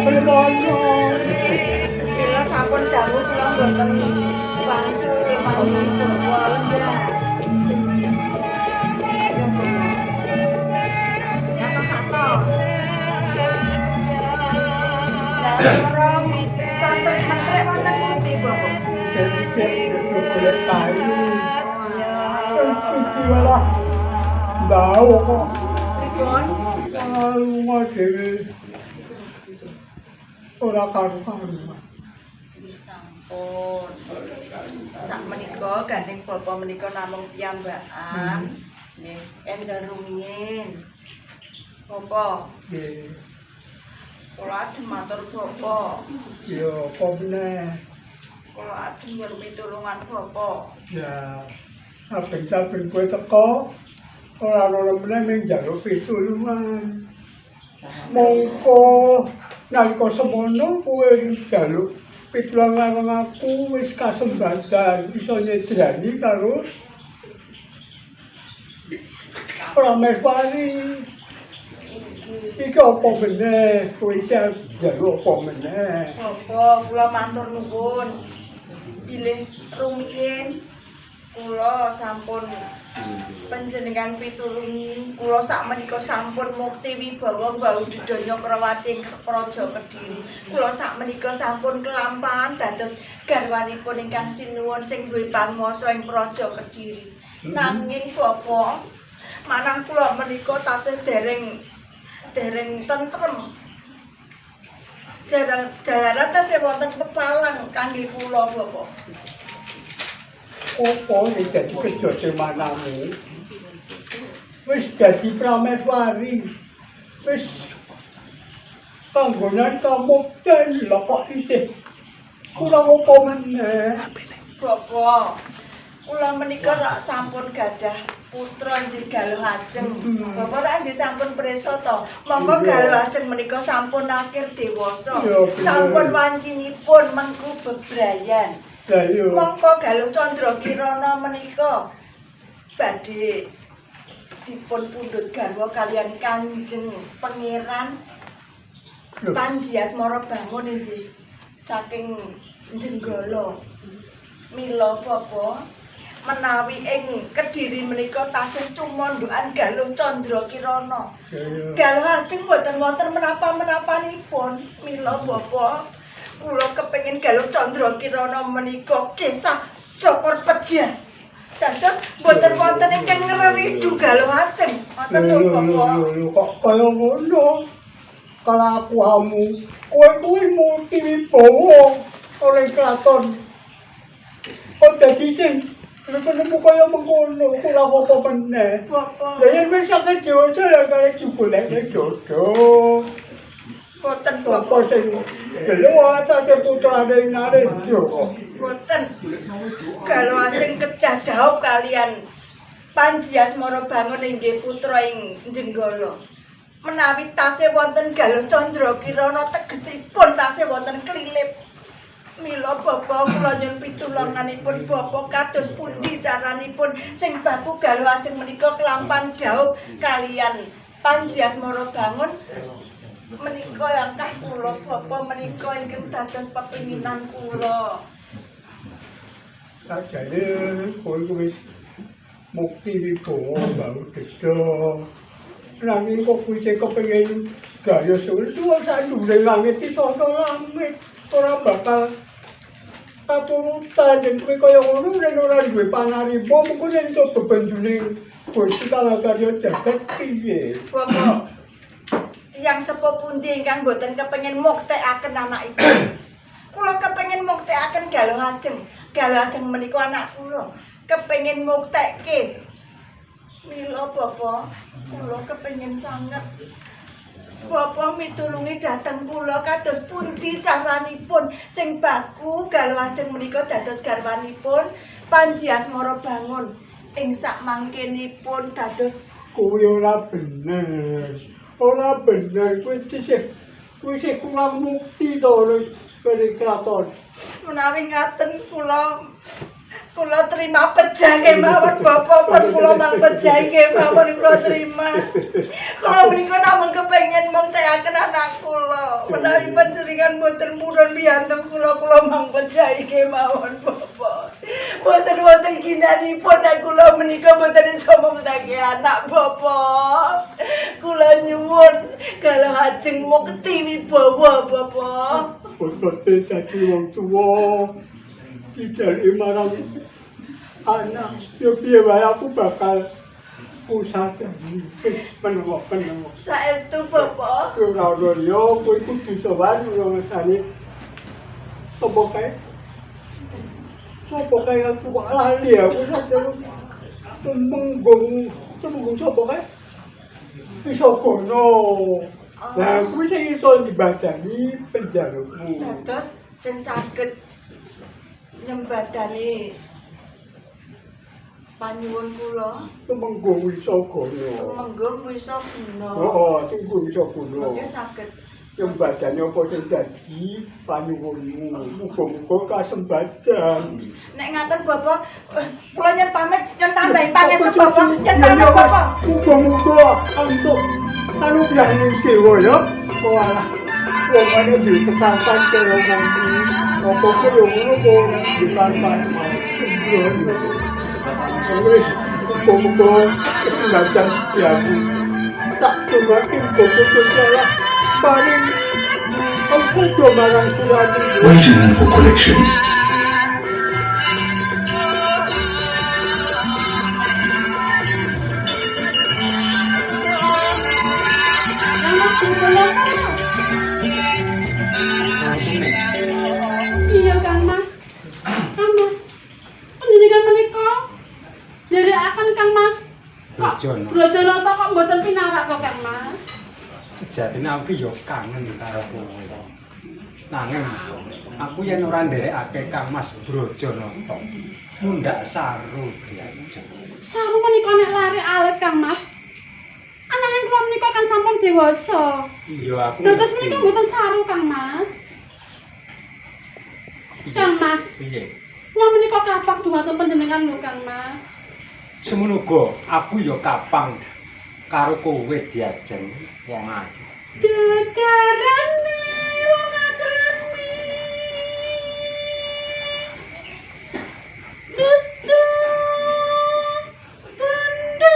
gelem ana. Kula sampun dangu kula mboten wangsul manggi bapak lenggah. Atos-atos. Lah ora santen mentrek wonten pundi bapak? Golek kayu. Gusti walah. Bau kok. Pripun? Lunga dhewe. Ora karu-karuan. Nggih sampun. Sak menika gandeng bapa menika namung piyambakan. Nggih, enggal rumiyin. Bapa, Nggih. kula ajeng matur bapa. Ya apa meneh? Kula ajeng nyuwun pitulungan bapa. Ya, saben-saben kowe teko ora ana meneh ming njaluk pitulungan. Mongko nalika semono kowe njaluk pitulungan marang aku wis kasembatan iso nyedrani karo Prameswari. Inggih. Iki apa meneh? Kowe isih njaluk apa meneh? Bapa, kula matur nuwun. Bilih rumiyin kula sampun panjenengan pitulungi, kula sakmenika sampun mukti wibawa mbau dedanya Krawati Praja Kediri. Kula sakmenika sampun kelampahan dados garwanipun ingkang sinuwun sing duwe panguwasa ing Praja Kediri. Nanging Bapa, manah kula menika tasih dereng dereng tentrem. Jalaran tasih wonten pepalang kangge kula, Bapak. Apa sing dadi kejote manamu? Wis dadi prameswari. Wis panggonan kamukten lho kok isih kurang apa meneh? Bapak, kula menika rak sampun gadah putra inggih Galuh Ajeng. Bapak rak nggih sampun prisa to. Monggo Iya. Galuh Ajeng menika sampun akhir dewasa. Iya, bener. Sampun wancinipun mengku bebrayan. Lah iya. Mongko Galuh Candra Kirana menika badhe dipun pundhut garwa kalian Kanjeng Pangeran Lho, Panji Asmara Bangun inggih saking Jenggala. Mila Bapa menawi ing Kediri menika tasih cumandhukan Galuh Candra Kirana. iya. Galuh Ajeng boten wonten menapa-menapanipun. Mila Bapa kula kepengin Galuh Candra Kirana menika kisah Cokor Pejah. Dados boten wonten ingkang ngreridu Galuh Ajeng. Ngoten Lho lho lho Bapa. lho lho kok kaya ngono? Kelakuanmu kowe kuwi mukti wibawa oleh kraton. Kok dadi sing nemu kaya mengkono kurang apa meneh? Bapa. Lah yen wis akeh dewasa ya kare digolekne jodoh. Boten Sapa Bapa. sing gelem atase putrane Narendra kok. Boten. Galuh Ajeng kedah dhaup kalian Panji Asmara Bangun inggih putra ing Jenggala. Menawi tasih wonten Galuh Candra Kirana tegesipun tasih wonten klilip. Mila Bapa kula nyuwun pitulunganipun Bapa kados pundi caranipun sing baku Galuh Ajeng menika kelampan dhaup kalian Panji Asmara Bangun menika langkah kula Bapa menika ingkang dados pepinginan kula. Sajane kowe kuwi wis mukti wibawa mbau deda. Nanging kok kuwi sing kepengin gaya suwe sak nduwure langit iki ana langit ora bakal katurutan yen kowe kaya ngono yen ora duwe panarima mengko yen entuk bebenjune Gusti Kang Karya jagat piye? Bapak, tiyang sepuh pundi ingkang boten kepengin muktekaken anakipun? Kula kepengin muktekaken Galuh Ajeng. Galuh Ajeng menika anak kula. Kepengin muktekke. Mila Bapak, kula kepengin sanget. Bapak mitulungi dhateng kula kados pundi caranipun sing baku Galuh Ajeng menika dados garwanipun Panji Asmara Bangun ing sakmangkenipun dados Kuwi ora bener. Ora bener kuwi isih kuwi isih kurang mukti to ning kraton. Menawi ngaten kula Kula terima pejah kemawon Bapak, pun kula mang pejah kemawon kula terima. Kula menika namung kepengin muktekaken anak kula. Menawi panjenengan mboten purun piyantu kula, kula mang pejah kemawon Bapak. Mboten wonten ginanipun nek kula menika mboten iso mukteke anak Bapak. Kula nyuwun kalau ajeng mukti wibawa Bapak. Botote dadi wong tuwa. Dijaluk marang anak, yo piye wae aku bakal usadani menawa-menawa. Saestu Bapak. Ora ono liya, kowe kudu sowan ora ngersane. Sopo kae? Sopo kae aku kok lali aku sadar. Tumenggung sopo kae? Wisagono. Lah kuwi sing iso dibacani penjalukmu. Dados sing saged nyembadani panyuwun kula Tumenggung Wisagono. Tumenggung Wisaguna. Heeh, Tumenggung Wisaguna. Mangke saged Nyembadani apa sing dadi panyuwunmu. Muga-muga kasembadan. Nek ngaten Bapak, kula nyen pamit, nyen tambahi pangestu Bapak, nyen pamit Bapak. Muga-muga entuk anugrahaning dewa ya. Walah. Wong ana ditekankan karo wong kuwi. Apa kuwi yo ngono kok ora ditantan. Wis, muga-muga kesembadan setiaku. Tak dongake muga-muga salah paring ampun marang Tuhan. Waiting for connection. Kang Mas kula. Iya Kang Mas. Kang Mas. Panjenengan menika nderekaken Kang Mas. Kok Brojono. Brojonata kok mboten pinarak to Kang Mas? Sejatine aku ya kangen karo kowe. Nanging aku yen ora nderekake Kang Mas Brojonata, mundhak saru diajeng. Saru menika nek lare alit Kang Mas. Ananging kula menika kan sampun dewasa. Iya aku. Dados menika mboten saru Kang Mas. Kang Mas, Piye? kula menika kapak dumateng panjenengan lho Kang Mas. Semono uga aku ya kapang karo kowe diajeng wong ayu. Gegarane wong akrami. Dudu tanda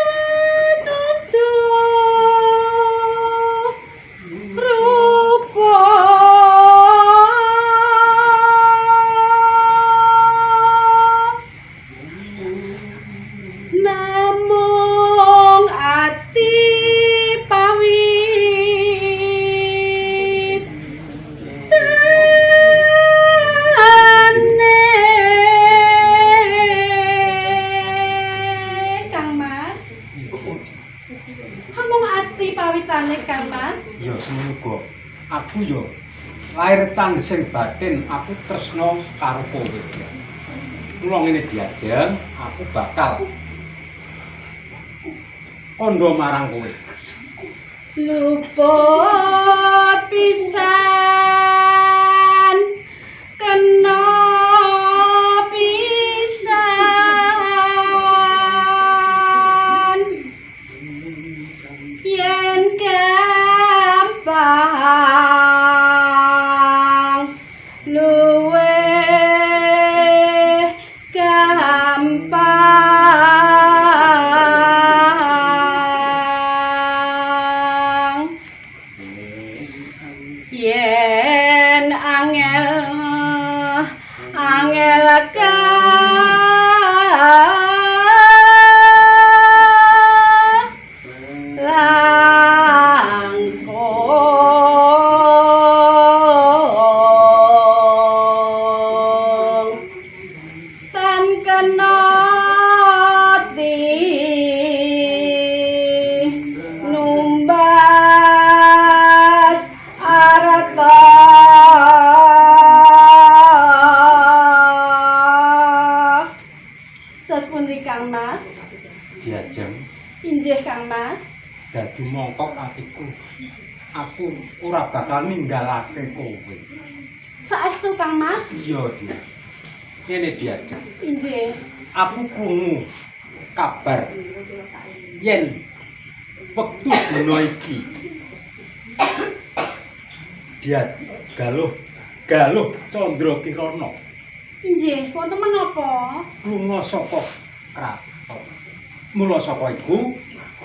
dudu rupa. Namung ati pawit tane Kang Mas. Namung ati pawitane Kang Mas. Ya semono uga aku ya lair tansing batin aku tresna karo kowe. Mula ngene diajeng, aku bakal kandha marang kowe. Luput pisan kena pisan yen gampang luwih gampang yen angel angel ka langkung tan kena numbas arta. Terus pundi Kang Mas? Diajeng Injih Kang Mas. dadi mongkok atiku. Aku ora bakal ninggalake kowe. Saestu Kang Mas? Iya, Dik. Ngene diajeng. Inggih. Aku krungu kabar yen wektu dina iki dia Galuh Galuh Candra Kirana Inggih, wonten menapa? Lunga saka kraton. Mula saka iku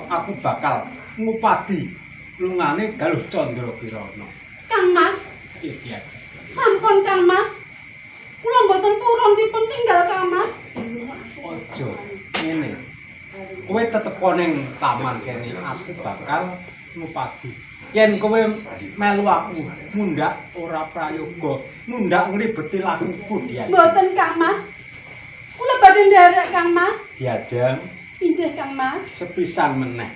aku bakal ngupadi lungane Galuh Candra Kirana. Kang Mas, Iki diajeng. Sampun Kang Mas. Kula mboten purun dipun tinggal Kang Mas. Aja ngene. Kowe tetep ning taman kene, aku bakal ngupadi. Yen kowe melu aku mundhak ora prayoga, mundhak ngribeti lakuku diajeng. Mboten Kang Mas. Kula badhe nderek Kang Mas. Diajeng Inggih Kang Mas. Sepisan meneh.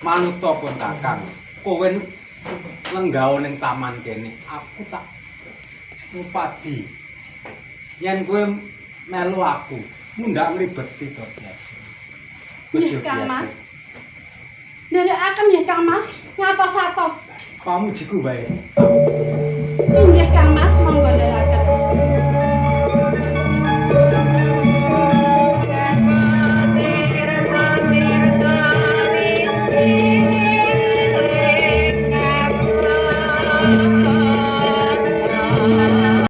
Manuta pun Kakang, kowe lenggah ning taman kene, aku tak ngupadi. Yen kowe melu aku, mundhak ngribeti to diajeng. Wis Nggih yo Kang Mas. diajeng. Nderekaken nggih Kang Mas, ngatos-atos. Pamujiku wae. Inggih Kang Mas.